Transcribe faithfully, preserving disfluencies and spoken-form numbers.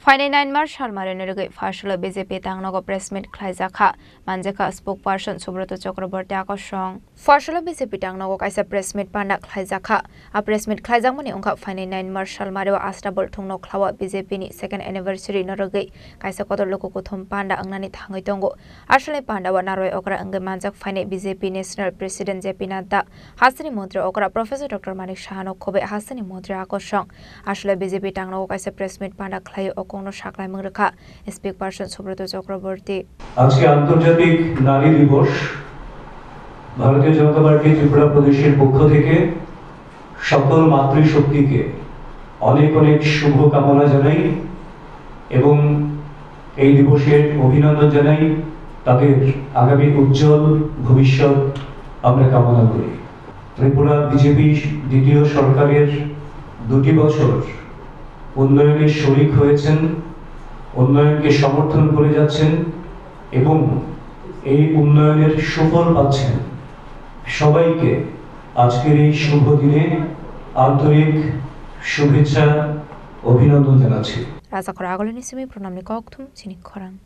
Phainai nine March salmari norogwi Pharsalo B J P tangnogo press meet khlaijakha, manjakha spokesperson Subroto Chakraborty akosong. Pharsalo B J P tangnogo kaisa press meet panda khlaijakha. A press meet khlaijakmani wngkha phainai nine March salmario Astabol thungno khlawa B J P ni second anniversary norogwi kaisa kotor luku kuthum panda wngnani thangwi tongo. Aswlai pandao narwai okra wngwi manjak phainai B J P National President J P Nadda, hasteni montri okra Professor Doctor Manik Sahano khobwi hasteni montri akosong. Aswlai B J P tangnogo kaisa press meet panda khlaiwi o kokno saklaimung rwkha spokesperson Subroto Chakraborty. আজকে আন্তর্জাতিক নারী দিবস। ভারতীয় জনতা পার্টি ত্রিপুরা প্রদেশের পক্ষ থেকে সকল মাতৃশক্তিকে অনেক অনেক শুভ কামনা জানাই এবং এই দিবসের অভিনন্দন জানাই। তাদের আগামী উজ্জ্বল ভবিষ্যৎ আমরা কামনা করি। ত্রিপুরা বিজেপি দ্বিতীয় সরকারের দুটি বছর উন্নয়নের শরিক হয়েছেন, উন্নয়নকে সমর্থন করে যাচ্ছেন এবং এই উন্নয়নের সুফল পাচ্ছেন। সবাইকে আজকের এই শুভ দিনে আন্তরিক শুভেচ্ছা, অভিনন্দন জানাচ্ছি। Rajakhor agulini simi pranamni kokthum chini khorang.